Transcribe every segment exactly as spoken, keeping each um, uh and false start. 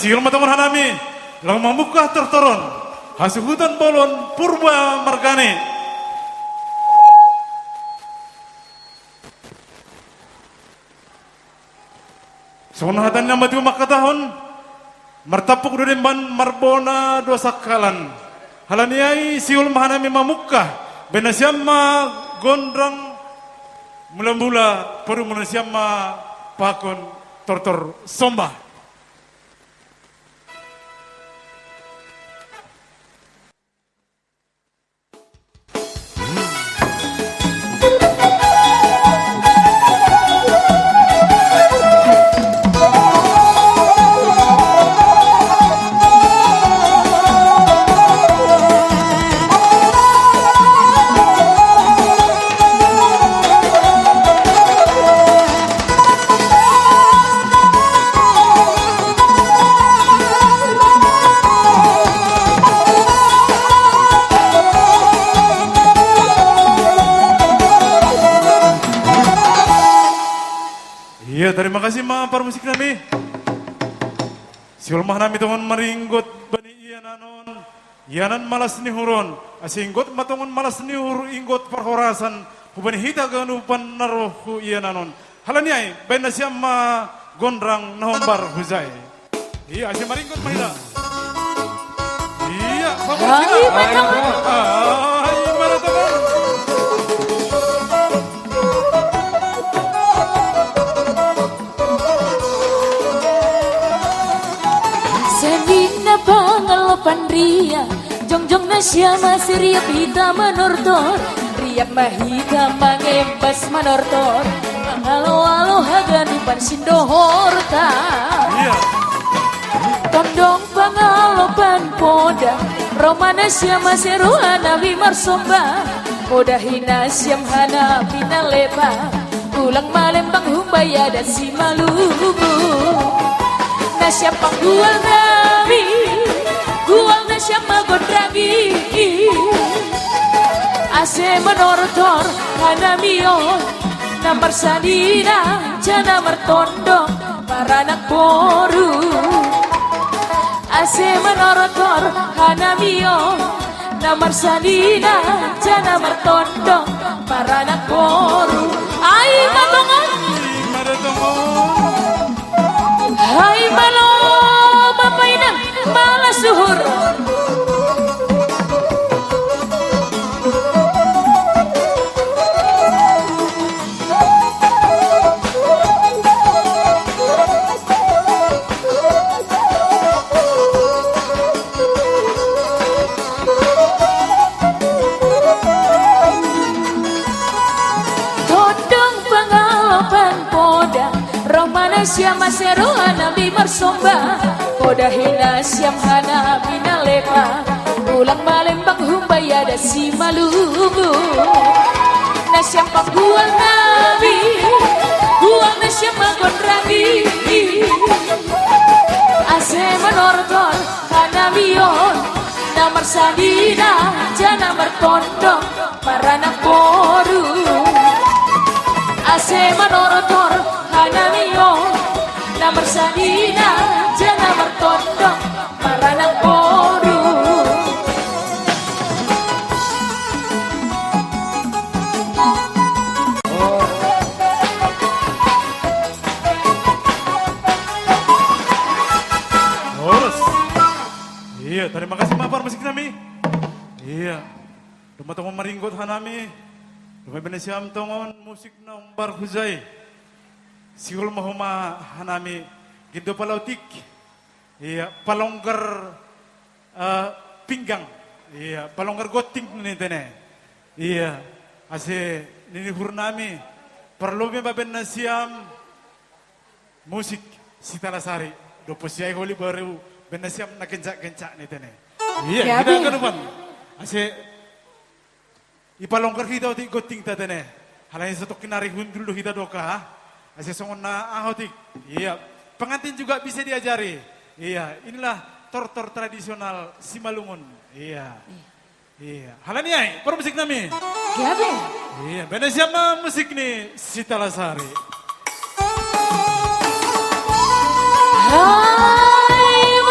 Sihul ma tongon hanami, laho mamungkah tortoron, hasuhuton bolon Purba margana. Songon hata ni na matua mangkatahon, martampuk do demban marbona do sangkalan. Halani ai sihul ma hanami mamungkah, baen nasiam ma gondang mulamula, padomu nasiam ma pakon tortor somba. Iya, tarima kasih ma parmusik nami. Sihul ma hanami tongon maringgot bani iananon, ianan malas ni huron, asa inggot ma tongon malas ni uhur, inggot parhorasan hubani hita ganupan na ro hu iananon. Halani ai, baen nasiam ma gondang na hombar hujai. Iya, asa maringgot ma hita. Iya, bagus. Hai, hita. Mantap. Hai, mantap. Seni na pangalopan riap, jongjong nasiam asa riap hita manortor, riap ma hita mangembas manortor, mangalo-alo haganupan sindohorta. Iya. Tondong pangalopan poda, ro ma nasiam asa ro hanami marsomba, podahi nasiam hanami na lepa, ulang malembang humbaya dan Simalungun. Nasiam panggual nami, gual nasiam ma gondang i, asa manortor hanami on, na marsanina jala martondong maranak boru. Asa manortor hanami on, na marsanina jala martondong maranak boru. Ai ma tongon. Ai ma tongon. Ai malo, Bapak Inang, malas uhur. Tondong pangalopan poda, ro ma nasiam asa ro hanami marsomba, podahi nasiam hanami na lepa, ulang malembang humbaya dan Simalungun. Nasiam panggual nami, gual nasiam ma gondang i, asa manortor hanami on, na marsanina jala martondong maranak boru. Asa manortor hanami on, na marsanina jala martondong maranak boru. Horas. Iya, tarima kasih ma parmusik nami. Iya. Dung ma tongon maringgot hanami, dung ma baen nasiam tongon musik na hombar hujai, sihul ma homa hanami, gindo palaotik. Iya, palonggar, eh, pinggang. Iya, palonggar gonting ninna i. Iya, asa nini uhur nami, parlobi ma baen nasiam musik Sitalasari, dob posi ai holi baru baen nasiam na gencak-gencak ninna i. Iya, hita ganupan. Asa ipalonggar hita otik gontingta ninna i. Halani satongkin ari hundul do hita doka. Asa songon na aha otik. Iya. Pengantin juga bisa diajari. Iya, inilah tortor tradisional Simalungun. Iya. Iya. Iya. Halani ai, parmusik nami. Gabe. Iya, baen nasiam ma musik ni Sitalasari. Hai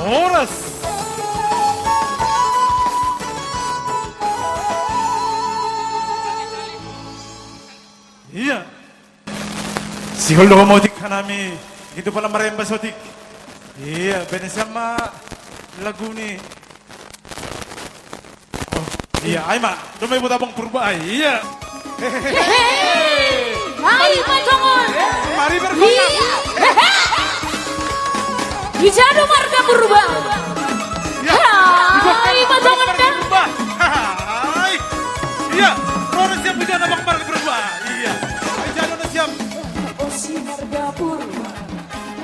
Horas. Iya. Sihol do homotik hanami. Itu pala maremba sotik. Iya, bene sama lagu ni. Oh, iya, ai ma. Dome buta bang purba, ai, iya. Hehehe. Ai, matongon. Eh, mari berkembang. Iya. Ijado marga purba. Ya, hai, matongon dan. Hai. Iya, Flores yang punya nama marga purba. Iya. Ijado na siap. O si marga purba.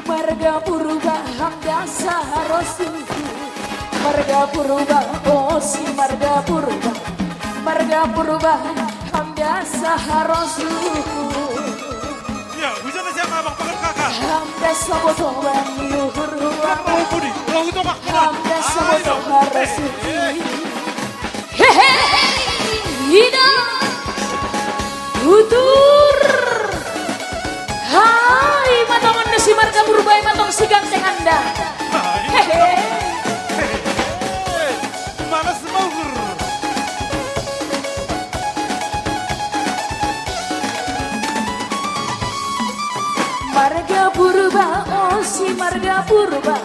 Marga purba hamda saharosuku. Marga purba, o si marga purba. Marga purba hamda saharosuku. Ya, hujan na siap abang pagar kakak. Hamda saboto bani uhur huama. Mau budi, mau utama. Hamda saboto harosuku. Hehe, ida, utur. Hai, matongon na si marga purba, matong si ganteng anda. Hehe. Mana semaugur. Marga purba, o si marga purba.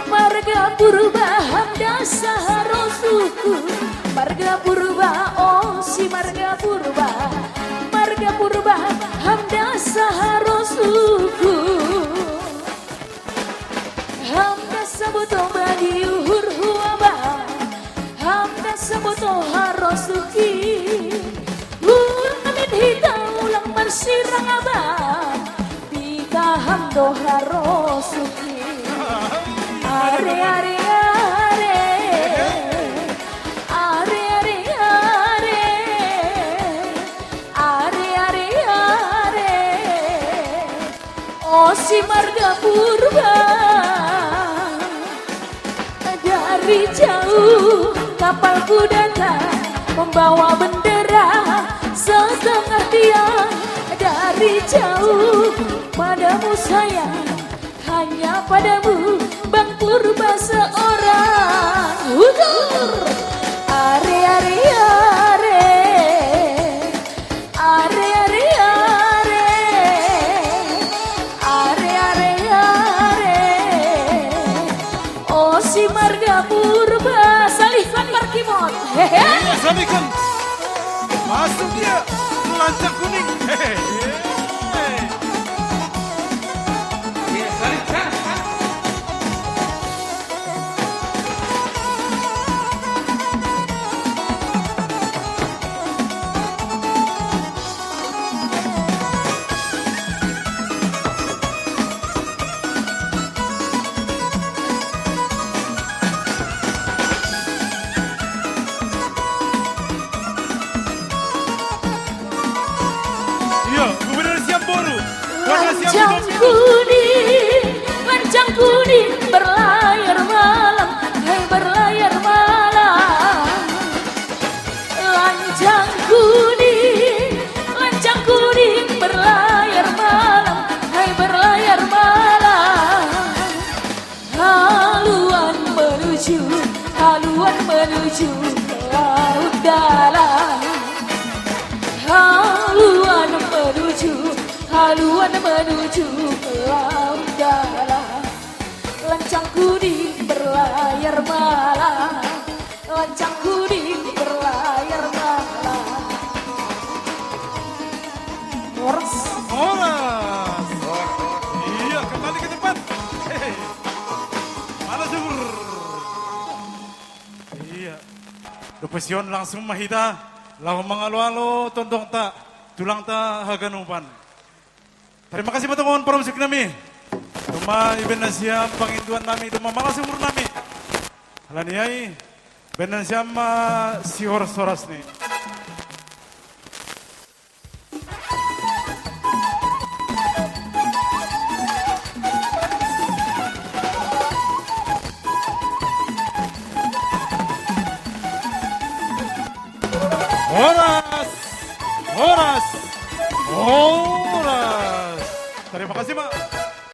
Marga purba hamda saharosuku. Marga purba, o si marga purba. Marga purba hamda saharosuku. Hamda saboto bani uhur huaba. Hamda saboto harosuki. Ulamin hita ulang marsirang aba. Ditahan do harosuki. Are, are, are. Are, are, are. Are, are, are. O si marga purba. Dari jauh kapalku datang membawa bendera setengah tiang. Dari jauh padamu sayang, hanya padamu Bang Purba seorang. Utur. Are, are, are. Are, are, are. Are, are, are. O si marga purba, salihkan parkimot. Hehe. Iya, salihkan. Masuk dia, lancang kuning. Hehe. Iya, salihkan. Iya, gubernur siap boru. Warna siap. Lancang kuning, lancang kuning berlayar malam, hai berlayar malam. Lancang kuning, lancang kuning berlayar malam, hai berlayar malam. Haluan menuju, haluan menuju Laut Dalam. Haluan menuju, haluan menuju Laut Dalam. Lancang kuning berlayar malam. Lancang kuning berlayar malam. Horas. Horas. Iya, kembali ke tempat. Hehe. Mana subur? Iya. Dopesion langsung ma hita. Laho mangalo-alo tondongta, tulangta haganupan. Tarima kasih matongon parmusik nami. Toma ibaen nasiam panginduan nami, toma mala sumur nami. Alani ai, baen nasiam ma sihoras-horasni. Así más.